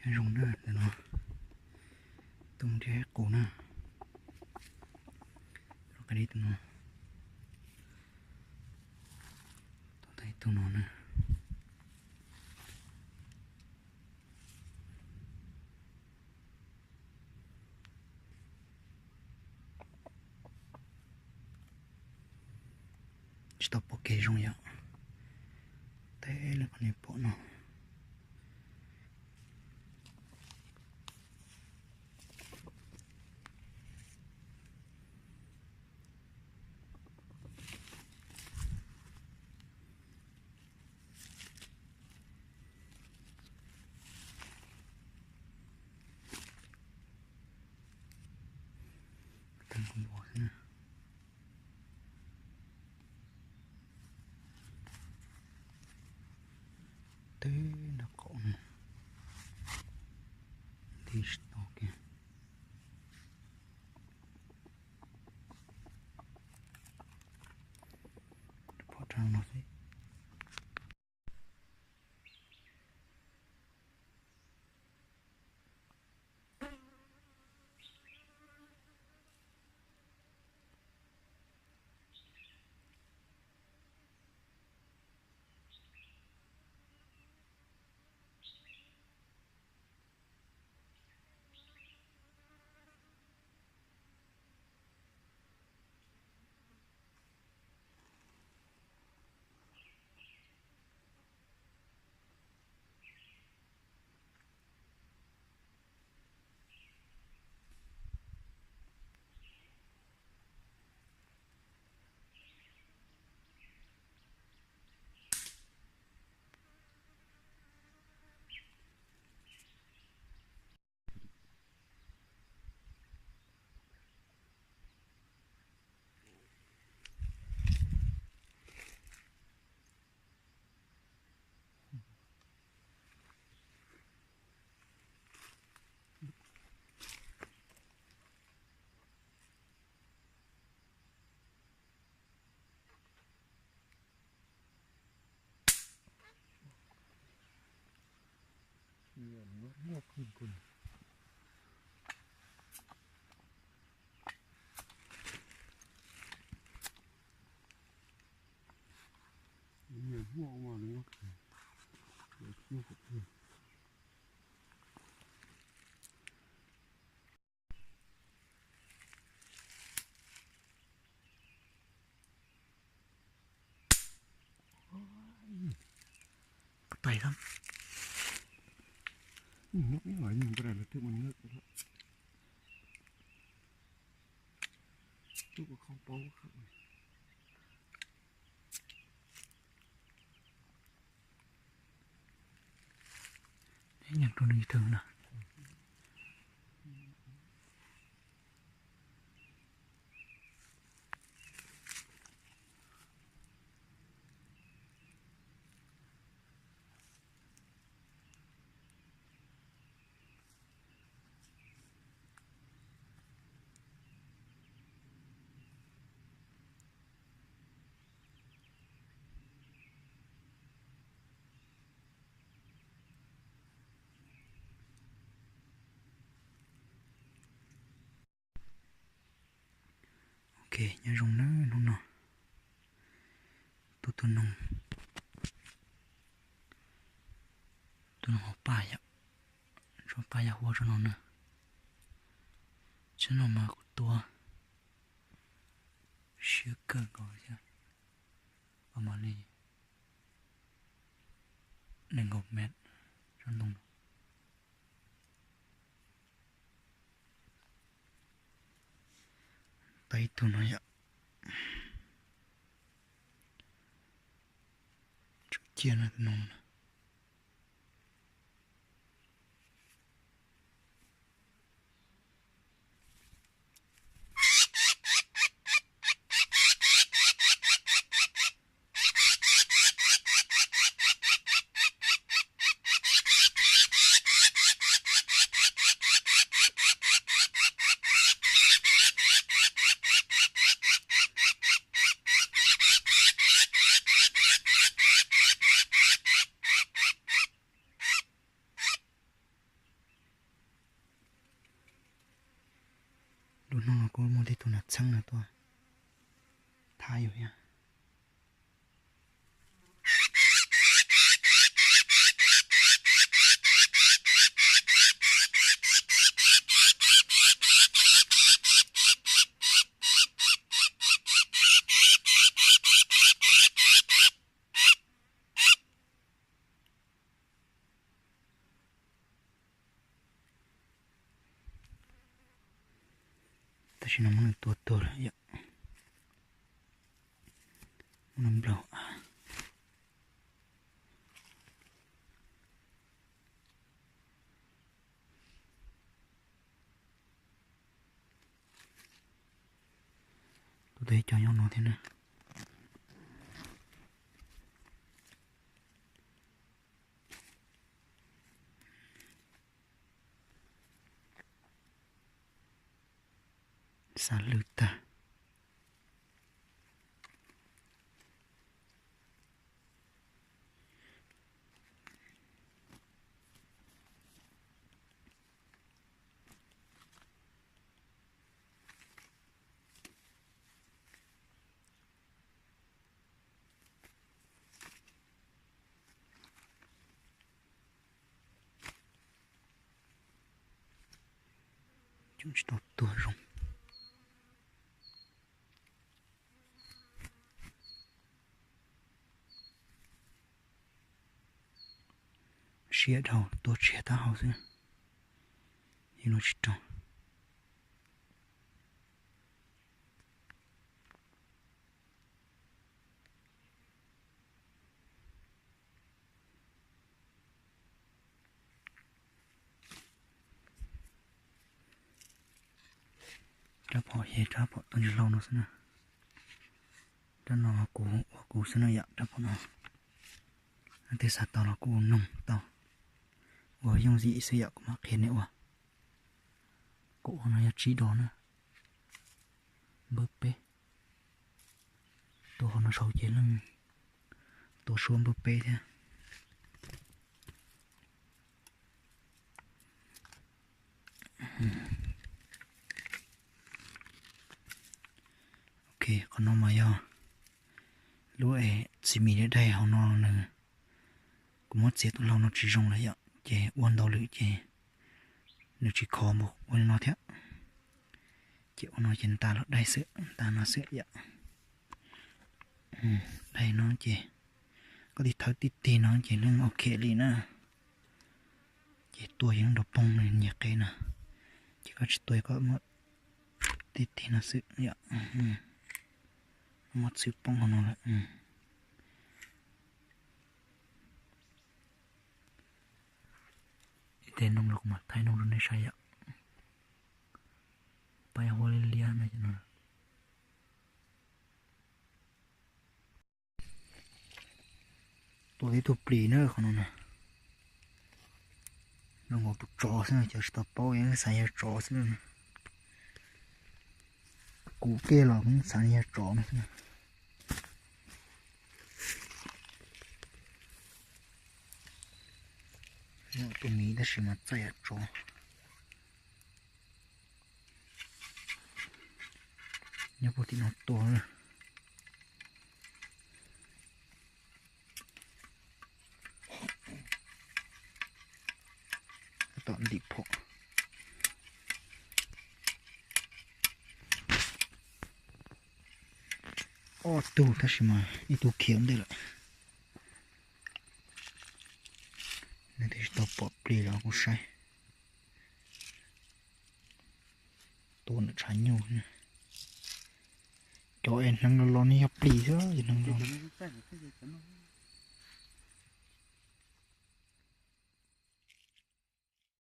Nyob zoo na, tus no tus nrhiav qus na, rau qab li tus no, tau tau tus no na. Tsis tau pom kev zoo yom. Teb li qhov nej pom no. Teb nram qaum no, nti tsis tau kiag. Pom rau no xwb. Tais xwb. Muab ib los yog npaj los twb mus nyob. Tub kuv khoob paub khawm. Nyeem rau nws thwv na. Ok, nyob zoo na, hnub no tua tus noog, tus noog hauv paj yom, tsob paj yaj huab tsob no na. Tsob no mas kuv tua siab kawg nkaus thiab, mas li nees nkaum mev tsob ntoo no. Tau ib tug no yom. Tsuas ciaj no tus no na. Hnub no kuj muaj tej tug nas txheeb no tuaj thab yus thiab. Tam sim no muab nws tua tuag lawm yom. Muab nws nplaum. Tus tes cov nyob no thiab na. Xav lwj tag. Coob tsis tau tuag zoo. Siab dhau, tuag tshiab taub hau xwb. Yeej luag tsis raug. Rab phom ces rab phom tuaj ntsis hlau no xwb na. Rab no kuv ua kuv xwb na yom, rab phom no. Leej twg xav tau los kuj noog tau, ua yooj yim xwb yom, kuv mam qhia nej ua. Kuv ua no yog tsib dos na, npawb peb. Tua qhov no saud ces leej tua suab npawb peb thiab. Ok, qhov no mas yog lub es txiv mis daig daig hauv no nws, kuv muab txiav tus hlau no tsis zoo lawm yom, ces ua ntau lwm ces nws tsis khov npaum ua li no thiab. Ces ua no ces nta los daig xwb, nta no xwb yom. Daig no ces koj tig thawb tib tig no ces yeej ok li na. Ces tua yeej nrov poog nyias qe na. Ces koj tsis tua koj muab tib tig no xwb yom. Muab txhwb poob hauv no lawm. Ib teg noog los kuv mam thaij noog rau nej saib yom. Pab huab liab liab no. Tua tib tug plis na qhov no na. Zoo nkaus tus tsov xwb no, cov tsis tau paub xav yog tsov xwb. Kuv kiag los kuv xav yog tsov no xwb. Tus miv tab sis mas txaij yam tsov. Nyob puag tim no tuaj. Tom ntim phom. Ob tug tab sis mas ib tug khiav ntej lawm. Nej twb tsis tau pom plis los kuv saib. Tua ntawm tshav nyuj. Cov es hneev los los ne yog plis xwb, es hneev los.